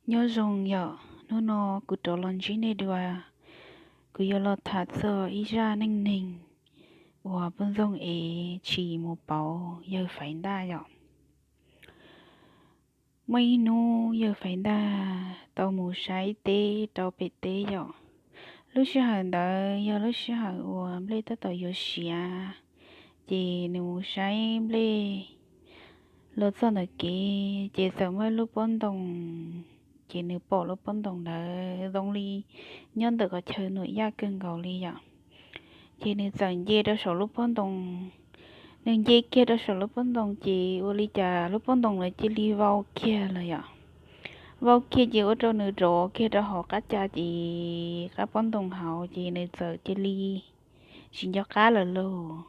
Nyob zoo yom, hnub no kuv rov los ntsib nej dua. Kuv yuav los tham txog ib zaj neej neeg uas poj ntxoog ev tshis mus pauv yawg Faiv Ntaj yom. Muaj ib hnub yawg Faiv Ntaj tau mus saib teb rau pem teb yom. Lub sij hawm ntawd yog lub sij hawm uas nplej tab tom yuav siav, ces nws mus saib nplej los txog ntawm kev ces txawm muaj lub pob ntoo, ces nws pom lub pob ntoo ntawd zoo li nyob ntawm qhov chaw nuam yaj kawg nkaus li yom. Ces nws txawm nce rau saum lub pob ntoo. Nws nce kiag rau saum lub pob ntoo ces ua li cas lub pob ntoo ntawd cia li vau kiag lawm yom. Vau kiag ces ua rau nws rov kiag rau hauv qab ca ces qab pob ntoo hauv ces nws txawm cia li tsis nco qab lawm lauj.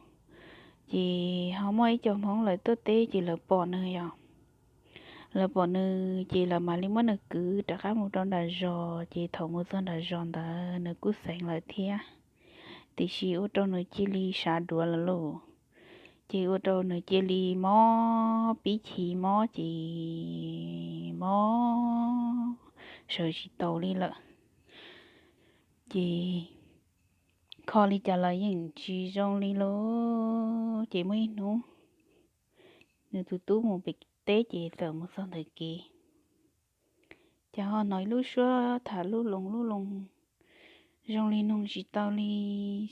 Ces ho muaj ib co Hmoob lawv tuaj teb ces lawv pom nws yom. Lawv pom nws ces lawv mam li muab nws kwv rov qab mus rau nram zos, ces thaum mus txog nram zos ntawd nws kuj xeev lawm thiab, tiam sis ua rau nws cia li sav duav lawm lauj. Ces ua rau nws cia li mob pib chiv mob ces mob sawv tsis taus li lawm. Ces kho li cas los yeej tsis zoo li lauj. Ces muaj ib hnub nws tus tub mus pem teb ces txawm mus txog ntawm kev, ces ho hnov ib lub suab tham lub loo lub loo zoo li noog tsis tau li,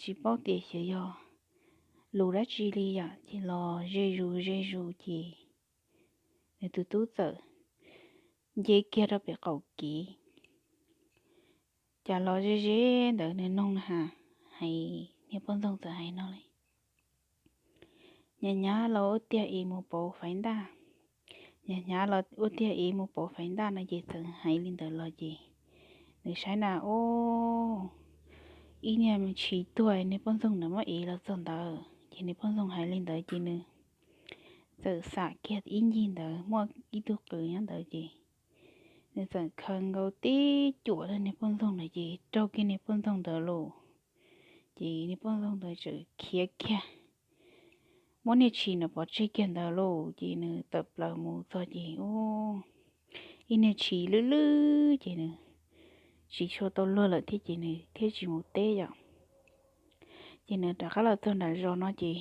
tsis paub tias xyov yog lus dab tsi li yom, ces los ze zus ze zus ces nws tus tub txawm nce kiag rau pem qaum kev. Cas los ze ze ntawd nws noog na, hais niag poj ntxoog txawm hais no li: Hnyav hnyav los ua tiag es mus pauv Faiv Ntaj, hnyav hnyav los ua tiag es mus pauv Faiv Ntaj no. Ces txawm hais li ntawd los ces nws saib na, o, ib niag tshis tuag niag poj ntxoog ntawd muab ev los txog ntawd. Ces niag poj ntxoog hais li ntawd ces nws txawm xam kiag ib ncig ntawd muaj ib tug qws nyob ntawd ces nws txawm khaws nkaus tib cuam rau niag poj ntxoog ntawd ces raug kiag niag poj ntxoog ntawd lauj. Ces niag poj ntxoog ntawd txawm khiav kiag, muab niag tshis ntawd pov tseg kiag ntawd lauj. Ces nws tawm plaws mus txog ces ib niag tshis lwj lwj ces nws tsis tshua tau luag lawm thiab ces nws thiaj tsis mus teb yom. Ces nws rov qab los txog nram zos no ces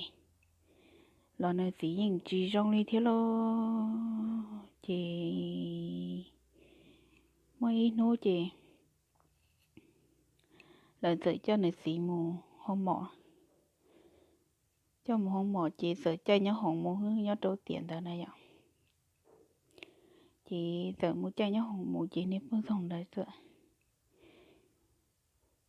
los nws txiv yeej tsis zoo li thiab lauj. Ces muaj ib hnub ces lawv txawm coj nws txiv mus hoo mom, coj mus hoo mom ces txawm caij nyob hoom mus nyob rau tiam ntawd na yom. Ces txawm mus caij nyob hoom mus ces niag poj ntxoog ntawd txawm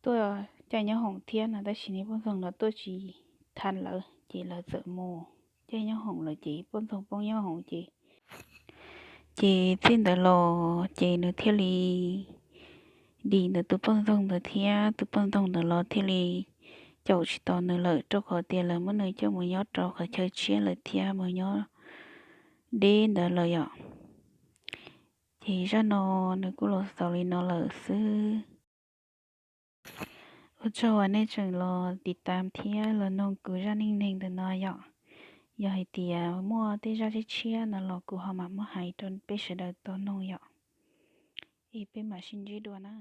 tuaj caij nyob hoom thiab no, tab sis niag poj ntxoog ntawd tuaj tsis tau lawv ces lawv txawm mus caij nyob hoom lawm ces poj ntxoog poob nyob hoom ces, ces txij ntawd los ces nws thiaj li dim ntawm tus poj ntxoog ntawd thiab tus poj ntxoog ntawd los thiaj li caum tsis tau nws lawm rau qhov tias lawv muab nws coj mus nyob rau qhov chaw tshiab lawm thiab mus nyob deb ntawd lawm yom. Ces zaj no nws kuj los xaus li no lawm xwb. Ua tsaug uas nej tseem los tiv tam thiab los noog kuv zaj neej neeg ntawm no yom. Yog hais tias muaj tej zaj tshiab tshiab no los kuv ho mam muab hais rau peb sawv daws tau noog yom. Es peb mam sib ntsib dua na.